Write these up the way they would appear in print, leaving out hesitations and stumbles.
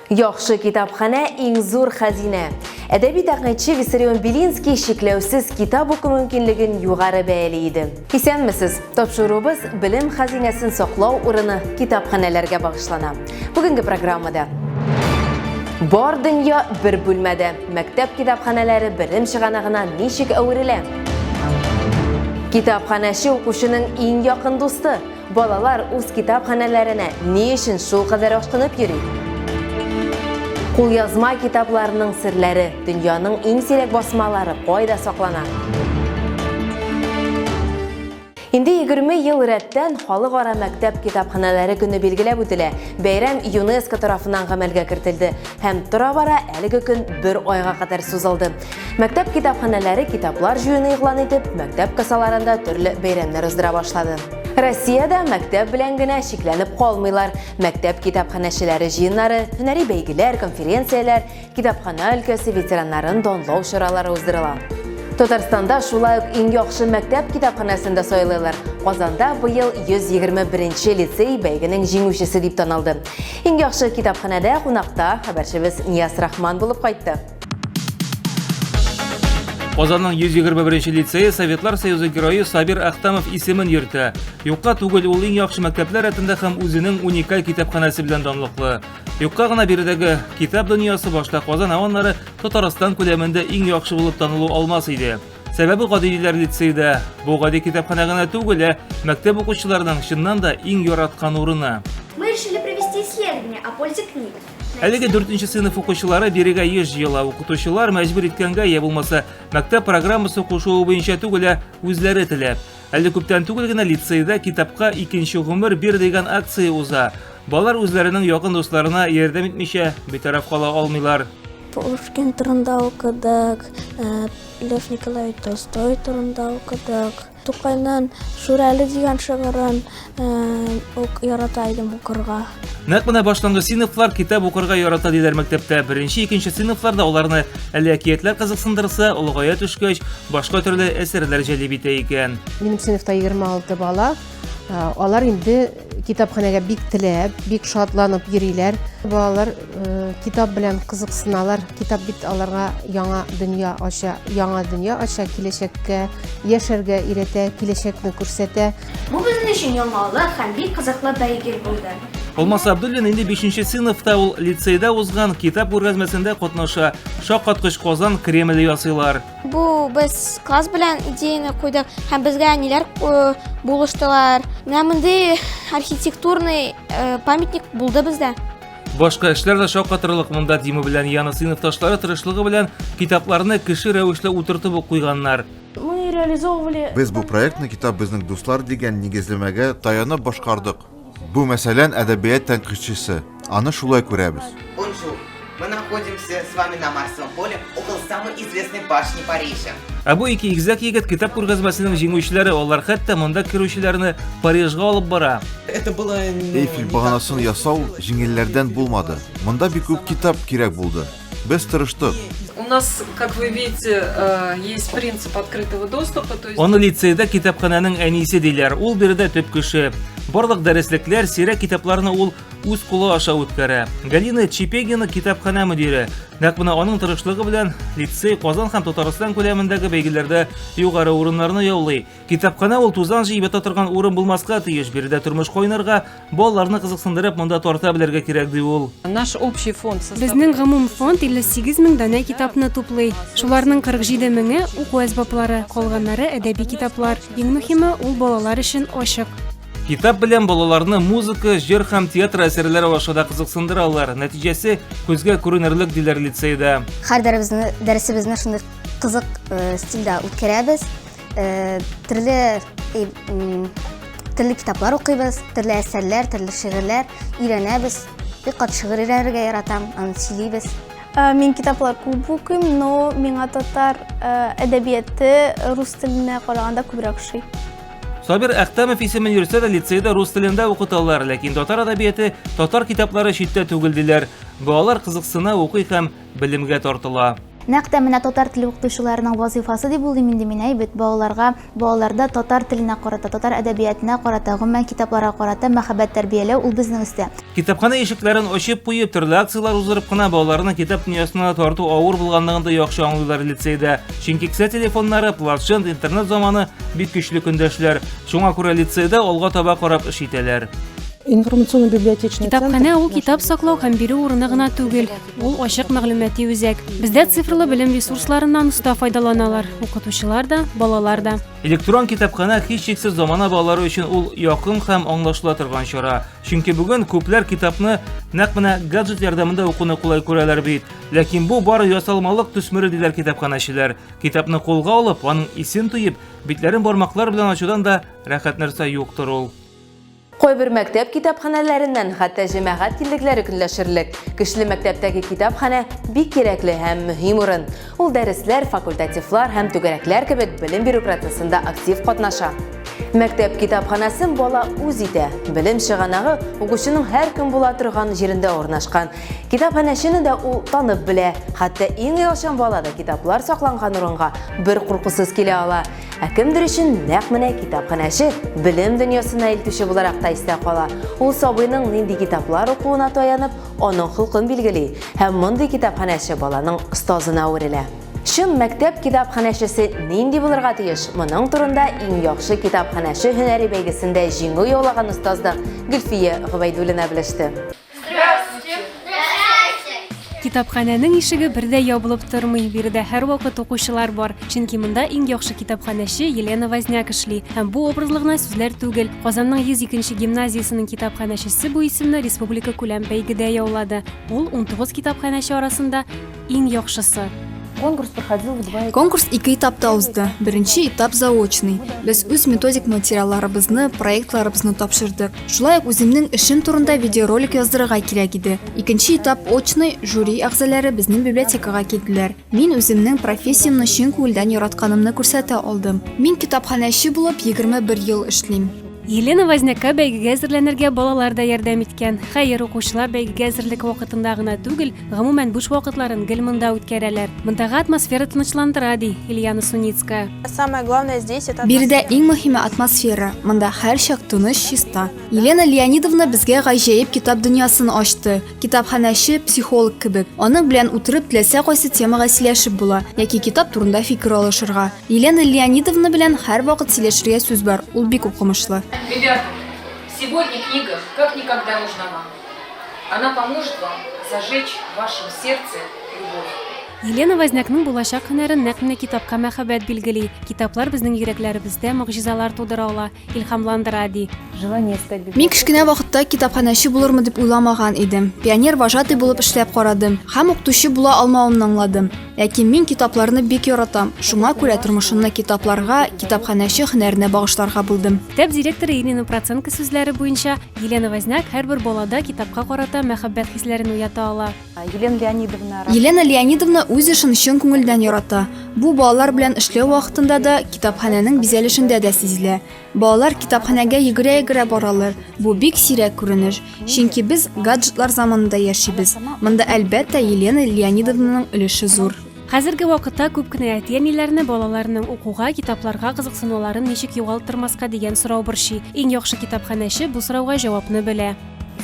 Яхшы китапханә иң зур хәзинә. Әдәби тәнкыйтьче Виссарион Белинский чикләүсез китап уку мөмкинлеген югары бәяли иде. Исәнмесез! Тапшыруыбыз белем хәзинәсен саклау урыны китапханәләргә багышлана. Бүгенге программада Бар дөнья бер бүлмәдә. Мәктәп китапханәләре белем чыганагына ничек әверелә? Китапханәче укучының иң якын дусты. Балалар үз китапханәләренә ни өчен шулкадәр ашкынып йөри? Кулъязма китапларның серләре, дөньяның иң сирәк басмалары кайда саклана? Инде 20 ел рәттән Халыкара мәктәп китапханәләре көне билгеләп үтелә. Бәйрәм ЮНЕСКО тарафыннан гамәлгә кертелде һәм тора-бара әлеге көн бер айга кадәр сузылды. Мәктәп китапханәләре китаплар җыюны игълан итеп, мәктәп кысаларында төрле бәйрәмнәр уздыра башлады. Россиядә мәктәп белән генә чикләнеп калмыйлар. Мәктәп китапханәчеләре җыеннары, һөнәри бәйгеләр, конференцияләр, китапханә өлкәсе ветераннарын данлау чаралары уздырыла. Татарстанда шулай ук иң яхшы мәктәп китапханәсен дә сайлыйлар. Казанда быел 121 нче лицей бәйгенең җиңүчесе дип танылды. Иң яхшы китапханәдә кунакта хәбәрчебез Нияз Рахман булып кайтты. Казанның 121 лицее Советлар Союзы герое Сабир Ахтамов исемен йөртә. Юкка түгел ул иң яхшы мәктәпләр рәтендә һәм үзенең уникаль китапханәсе белән данлыклы. Юкка гына биредәге китап дөньясы башта Казан, ә аннары Татарстан күләмендә иң яхшы булып танылу алмас иде. Сәбәбе гади диләр лицейда. Бу гади китапханә генә түгел, ә мәктәп укучыларының чыннан да иң яраткан урыны. Мы решили провести исследование о пользе книг. Әлеге дүртенче сыйныф укучылары бирегә еш җыела. Укытучылар мәҗбүр иткәнгә я булмаса мәктәп программасы кушуы буенча түгел, ә үзләре теләп. Әле күптән түгел генә лицейда китапка икенче гомер бир дигән акция уза. Балалар үзләренең якын дусларына ярдәм итмичә битараф кала алмыйлар. Пушкин турында укыдык, э, Лев Николаевич Толстой турында укыдык. Тукайның Шүрәле дигән шигырен ук ярата идем укырга. Нәкъ менә башлангыч сыйныфлар китап укырга ярата диләр мәктәптә. Беренче, икенче сыйныфларда аларны әле әкиятләр кызыксындырса, олыгая төшкәч, башка төрле әсәрләр җәлеп итә икән. Минем сыйныфта 26 бала. Алар инде китапханәгә бик теләп, бик шатланып йөриләр. Балалар китап белән кызыксыналар. Китап бит аларга яңа дөнья ача, яңа дөнья ача, киләчәккә яшәргә өйрәтә, киләчәкне күрсәтә. Бу безнең өчен яңалык һәм бик кызыклы бәйге булды. Алмаз Абдуллин инде 5 сыйныфта ул лицейда узган китап күргәзмәсендә катнаша. Шаккаткыч Казан Кремле ясыйлар. Бу без класс белән идеяне куйдык һәм безгә әниләр э, булыштылар. Менә мондый архитектурный э, памятник булды бездә. Башка эшләр дә шаккатырлык монда Дима белән Яна сыйныфташлары тырышлыгы белән китапларны кеше рәвешле утыртып ук куйганнар. Мы реализовывали Без бу проектны Китап безнең дуслар дигән нигезләмәгә таянып башкардык. Бу, мәсәлән, әдәбият тәнкыйтьчесе. Аны шулай күрәбез. Бонжур! Мы находимся с вами на Марсовом поле около самой известной башни Парижа. Ә бу ике игезәк егет китап күргәзмәсенең җиңүчеләре, алар хәтта монда керүчеләрне Парижга алып бара. Это было, ну, Эйфель баганасын ясау җиңелләрдән булмады. Монда бик күп китап кирәк булды. Без тырыштык. У нас, как вы видите, э, есть принцип открытого доступа. То есть... Аны лицейда китапханәнең әнисе диләр. Ул биредә төп кеше. Барлык дәреслекләр, сирәк китапларны ул үз кулы аша үткәрә. Галина Чепегина китапханә мөдире. Нәкъ менә аның тырышлыгы белән лицей Казан һәм Татарстан күләмендәге бәйгеләрдә югары урыннарны яулый. Китапханә ул тузан җыеп ята торган урын булмаска тиеш. Биредә тормыш кайнарга, балаларны кызыксындырып монда тарта белергә кирәк, ди ул. Наш общий фонд составляет Безнең гомум фонд 58 мең данә китапны туплый. Шуларның 47 меңе, уку әсбаплары, калганнары, әдәби китаплар. Иң мөһиме, ул балалар өчен ачык. Китап белән балаларны музыка, җыр һәм театр әсәрләре аша да кызыксындыралар. Нәтиҗәсе күзгә күренерлек, диләр лицейда. Һәр дәресебезне, дәресебезне шундый кызык э, стильдә үткәрәбез. Э, төрле э, төрле китаплар укыйбыз, төрле әсәрләр, төрле шигырьләр өйрәнәбез. Бик кат шигырь өйрәнергә яратам, аны сөйлибез. Э, мин китаплар күп укыйм, но миңа татар әдәбияты рус теленә караганда күбрәк ошый. Сабир Әхтәмов исемен йөрсә дә лицейда рус телендә укыталар, ләкин татар әдәбияты, татар китаплары читтә түгел диләр. Балалар кызыксына укый һәм белемгә тартыла. Нәкъ тә менә татар теле укытучыларының вазыйфасы дип уйлыйм инде мин, әй бит, балаларга, балаларда татар теленә карата, татар әдәбиятына карата, гомумән китапларга карата мәхәббәт тәрбияләү ул безнең өстә. Китапханә ишекләрен ачып куеп, төрле акцияләр уздырып кына балаларны китап дөньясына тарту авыр булганлыгын да яхшы аңлыйлар лицейда. Чөнки кесә телефоннары, планшет, интернет заманы бик көчле көндәшләр. Шуңа күрә лицейда алга таба карап эш итәләр. Информационно-библиотечный Китапханә ул китап саклау һәм бирү урыны гына түгел, ул ачык мәгълүмати үзәк. Бездә цифрлы белем ресурсларыннан оста файдаланалар, укытучылар да, балалар да. Электрон китапханә һичшиксез замана балалары өчен ул якын һәм аңлашыла торган чара. Чөнки бүген күпләр китапны нәкъ менә гаджет ярдәмендә укуны кулай күрәләр бит. Ләкин бу бары ясалмалык төсмере диләр китапханәчеләр. Китапны кулга алып, аның исен тоеп, битләрен бармаклар белән ачудан да рәхәт нәрсә юктыр ул. Кайбер мәктәп китапханәләреннән хәтта җәмәгать киңлекләре көнләшерлек. Көчле мәктәптәге китапханә бик кирәкле һәм мөһим урын. Ул дәресләр, факультативлар һәм түгәрәкләр кебек белем бирү процессында актив катнаша. Мәктәп китапханәсен бала үз итә. Белем чыганагы укучының һәр көн була торган җирендә урнашкан. Китапханәчене дә ул танып белә. Хәтта иң оялчан бала да китаплар сакланган урынга бер куркусыз килә ала. Ә кемдер өчен нәкъ менә китапханәче белем дөньясына илтүче буларак та истә кала. Ул сабыйның нинди китаплар укуына таянып, аның холкын билгели һәм мондый китапханәче баланың остазына әверелә. Чын мәктәп китапханәчесе нинди булырга тиеш? Моның турында иң яхшы китапханәче һөнәри бәйгесендә җиңү яулаган остаздан Гөлфия Гобәйдуллина белеште. Здравствуйте! Китапханәнең ишеге бер дә ябылып тормый, биредә һәрвакыт укучылар бар. Чөнки монда иң яхшы китапханәче Елена Возняк эшли. Һәм бу образлы гына сүзләр түгел. Казанның 102 нче гимназиясенең китапханәчесе бу исемне республикакүләм бәйгедә яулады. Ул 19 китапханәче арасында Иң яхшысы. Конкурс проходил в два Конкурс ике этапта узды. Беренче этап заочный. Без үз методик материалларыбызны, проектларыбызны тапшырдык. Шулай ук үземнең эшем турында видеоролик яздырырга кирәк иде. Икенче этап очный, жюри әгъзалары безнең библиотекага килделәр. Мин үземнең профессиямне чын күңелдән яратканымны күрсәтә алдым. Мин китапханәче булып 21 ел эшлим. Елена Вознякка бәйгегә әзерләнергә балалар да ярдәм иткән. Хәер, укучылар бәйгегә әзерлек вакытында гына түгел, гомумән буш вакытларын гел монда үткәрәләр. Мондагы атмосфера тынычландыра, ди Ильяна Суницкая. Самое главное здесь это Биредә иң мөһиме атмосфера. Монда һәрчак тыныч, чиста. Елена Леонидовна безгә гаҗәеп китап дөньясын ачты. Китапханәче, психолог кебек. Аның белән утырып теләсә кайсы темага сөйләшеп була яки китап турында фикер алышырга. Елена Леонидовна белән һәрвакыт сөйләшергә сүз бар, ул бик укымышлы. Ребята, сегодня книга как никогда нужна вам. Она поможет вам зажечь в вашем сердце любовь. Елена Вознякның булачак һөнәрен нәкъ менә китапка мәхәббәт билгели. Китаплар безнең йөрәкләребездә могҗизалар тудыра ала. Илһамландыра, ди. Мин кечкенә вакытта китапханәче булырмын дип уйламаган идем. Пионер вожатый булып эшләп карадым һәм укытучы була алмавымны аңладым. Ләкин мин китапларны бик яратам, шуңа күрә тормышымны китапларга, китапханәче һөнәренә багышларга булдым. Мәктәп директоры Ирина Проценко сүзләре буенча, Елена Возняк һәрбер балада китапка карата мәхәббәт хисләрен уята ала. Елена Леонидовна. Елена Леонидовна үз эшен чын күңелдән ярата. Бу балалар белән эшләү вакытында да, китапханәнең бизәлешендә дә сизелә. Балалар китапханәгә йөгерә-йөгерә баралар. Бу бик сирәк күренеш. Чөнки без гаджетлар заманында яшибез. Монда, әлбәттә, Елена Леонидовнаның өлеше зур. Хәзерге вакытта күп кенә әти-әниләрне балаларының укуга, китапларга кызыксынуларын ничек югалттырмаска дигән сорау борчый. Иң яхшы китапханәче бу сорауга җавапны белә.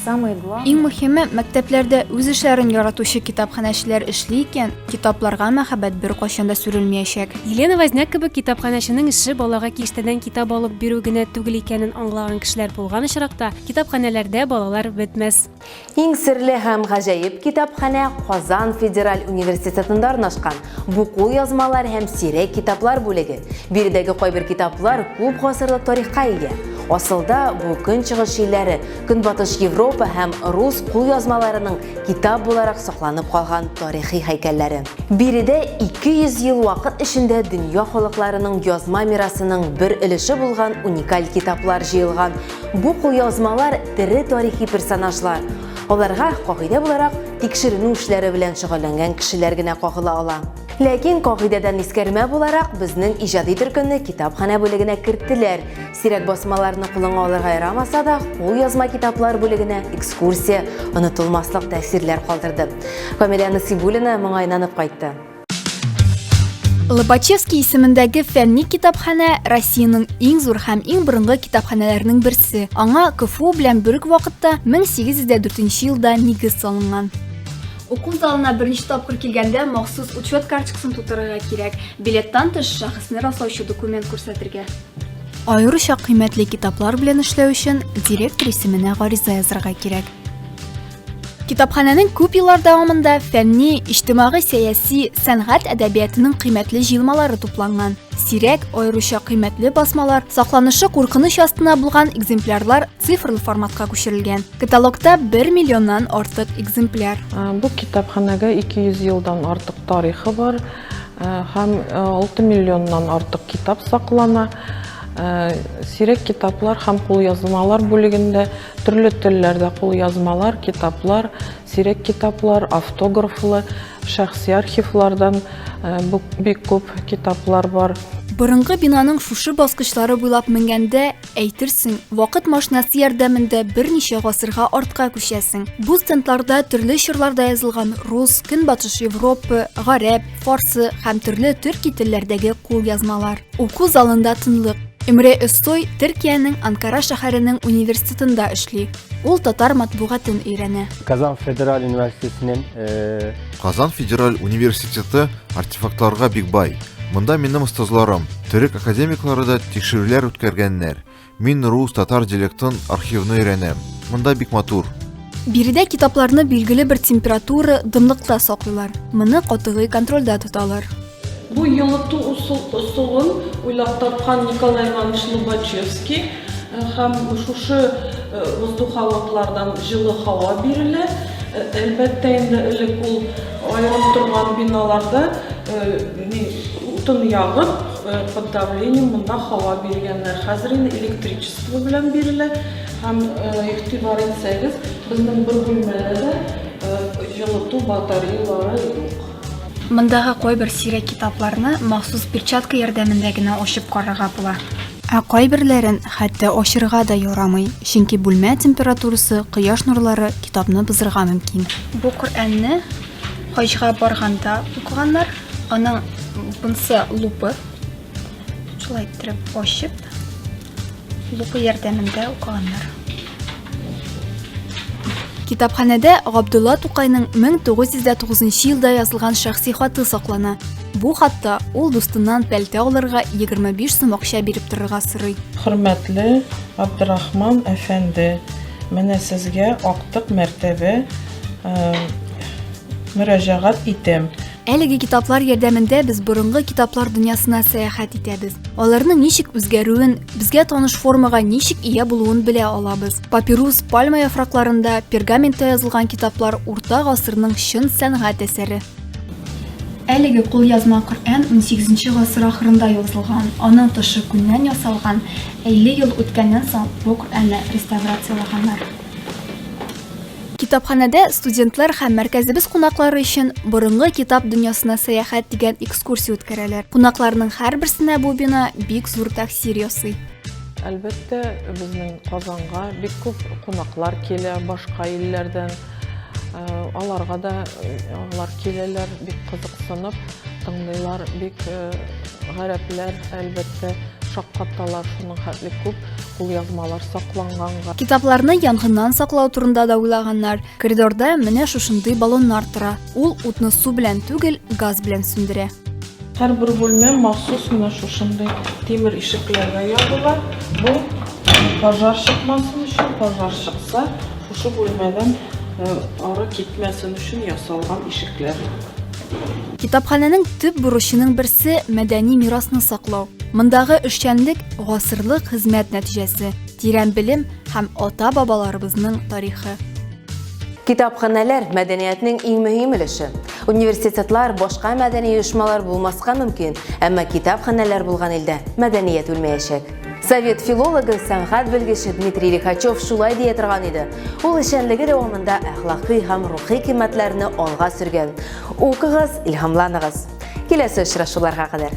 Иң мөһиме, мәктәпләрдә үз эшләрен яратучы китапханәчеләр эшли икән, китапларга мәхәббәт беркайчан да сүрелмиячәк. Елена Возняк кебек китапханәченең эше балага киштәдән китап алып бирү генә түгел икәнен аңлаган кешеләр булган очракта, китапханәләрдә балалар бетмәс. Иң серле һәм гаҗәеп китапханә Казан федераль университетында урнашкан. Бу кулъязмалар һәм сирәк китаплар бүлеге. Биредәге кайбер китаплар күп гасырлык тарихка ия. Асылда бу Көнчыгыш илләре, Көнбатыш Европа һәм рус кулъязмаларының китап буларак сакланып калган тарихи һәйкәлләре. Биредә 200 ел вакыт эчендә дөнья халыкларының язма мирасының бер өлеше булган уникаль китаплар җыелган. Бу кулъязмалар тере тарихи персонажлар. Аларга, кагыйдә буларак, тикшеренү эшләре белән шөгыльләнгән кешеләр генә кагыла ала. Ләкин кагыйдәдән искәрмә буларак, безнең иҗади төркемне китапханә бүлегенә керттеләр. Сирәк басмаларны кулыңа алырга ярамаса да, кулъязма китаплар бүлегенә экскурсия онытылмаслык тәэсирләр калдырды. Камилә Насыйбуллина моңа инанып кайтты. Лобачевский исемендәге фәнни китапханә Россиянең иң зур һәм иң борынгы китапханәләренең берсе. Аңа КФУ белән бер үк вакытта 1804 елда нигез салынган. Уку залына беренче тапкыр килгәндә махсус учет карточкасын тутырырга кирәк. Билеттан тыш, шәхесне раслаучы документ күрсәтергә. Аеруча кыйммәтле китаплар белән эшләү өчен директор исеменә гариза язарга кирәк. Китапханәнең күп еллар дәвамында фәнни, иҗтимагый-сәяси, сәнгать әдәбиятының кыйммәтле җыелмалары тупланган. Сирәк, аеруча кыйммәтле басмалар, сакланышы куркыныч астына булган экземплярлар цифрлы форматка күчерелгән. Каталогта 1 миллионнан артык экземпляр. Бу китапханәгә 200 елдан артык тарихы бар һәм 6 миллионнан артык китап саклана. Сирәк китаплар һәм кулъязмалар бүлегендә Төрле телләрдә кулъязмалар, китаплар, сирәк китаплар, автографлы, шәхси архивлардан бик күп китаплар бар. Борынгы бинаның шушы баскычлары буйлап менгәндә, әйтерсең, вакыт машинасы ярдәмендә берничә гасырга артка күчәсең. Бу стендларда төрле чорларда язылган рус, Көнбатыш Европа, гарәп, фарсы һәм төрле төрки телләрдәге кулъязмалар. Уку залында тынлык. Эмре Özsoy Төркиянең Анкара шәһәренең университетында эшли. Ул татар матбугатын өйрәнә. Казан федераль университетының э, Казан федераль университеты артефактларга бик бай. Монда минем остазларым, төрек академиклары да тикшерүләр үткәргәннәр. Мин рус, татар диалектын, архивны өйрәнәм. Монда бик матур. Биредә китапларны билгеле бер температура, дымлыкта саклыйлар. Моны катгый контрольдә тоталар. Бу елыту ысулын уйлап тапкан Николай Иванович Лобачевский һәм шушы воздуховодлардан җылы һава бирелә. Әлбәттә инде, элек ул аерым торган биналарда утын ягып, под давлением монда һава биргәннәр. Хәзер инде электричество белән бирелә һәм игътибар итсәгез, безнең бер бүлмәдә дә җылыту батареялары юк. Мондагы кайбер сирәк китапларны махсус перчатка ярдәмендә генә ачып карарга була. Ә кайберләрен хәтта ачырга да ярамый, чөнки бүлмә температурасы, кояш нурлары китапны бозырга мөмкин. Бу Коръәнне хаҗга барганда укыганнар. Аның бунсы лупы. Шулай иттереп ачып, лупа ярдәмендә укыганнар. Китапханәдә Габдулла Тукайның 1909 елда язылган шәхси хаты саклана. Бу хатта ул дустыннан пәлтә алырга 25 сум акча биреп торырга сорый. Хөрмәтле Габдрахман әфәнде, менә сезгә актык мәртәбә мөрәҗәгать итәм. Әлеге китаплар ярдәмендә без борынгы китаплар дөньясына сәяхәт итәбез. Аларның ничек үзгәрүен, безгә таныш формага ничек ия булуын белә алабыз. Папирус, пальма яфракларында, пергаментта язылган китаплар урта гасырның чын сәнгать әсәре. Әлеге кулъязма Коръән унсигезенче гасыр ахырында язылган. Аның тышы күннән ясалган. 50 ел үткәннән соң бу Коръәнне реставрациялаганнар. Китапханәдә студентлар һәм мәркәзебез кунаклары өчен Борынгы китап дөньясына сәяхәт дигән экскурсия үткәрәләр. Кунакларның һәрберсенә бу бина бик зур тәэсир ясый. Әлбәттә, безнең Казанга бик күп кунаклар килә башка илләрдән. Аларга да алар киләләр, бик кызыксынып тыңлыйлар, бик гарәпләр, әлбәттә, шаккаталар, шуның хәтле күп кулъязмалар сакланганга. Китапларны янгыннан саклау турында да уйлаганнар. Коридорда менә шушындый баллоннар тора. Ул утны су белән түгел, газ белән сүндерә. Һәрбер бүлмә махсус менә шушындый тимер ишекләргә ябыла. Бу пожар чыкмасын өчен, пожар чыкса, шушы бүлмәдән ары китмәсен өчен ясалган ишекләр. Китапханәнең төп бурычының берсе, мәдәни мирасны саклау. Мондагы эшчәнлек, гасырлык хезмәт нәтиҗәсе, тирән белем һәм ата-бабаларыбызның тарихы. Китапханәләр, мәдәниятнең иң мөһим өлеше. Университетлар, башка мәдәни оешмалар булмаска мөмкин, әмма китапханәләр булган илдә мәдәният үлмәячәк. Совет филологы, сәнгать белгече Дмитрий Лихачев шулай дия торган иде. Ул эшчәнлеге дәвамында әхлакый һәм рухи кыйммәтләрне алга сөргән. Укыгыз, илһамланыгыз. Киләсе очрашуларга кадәр.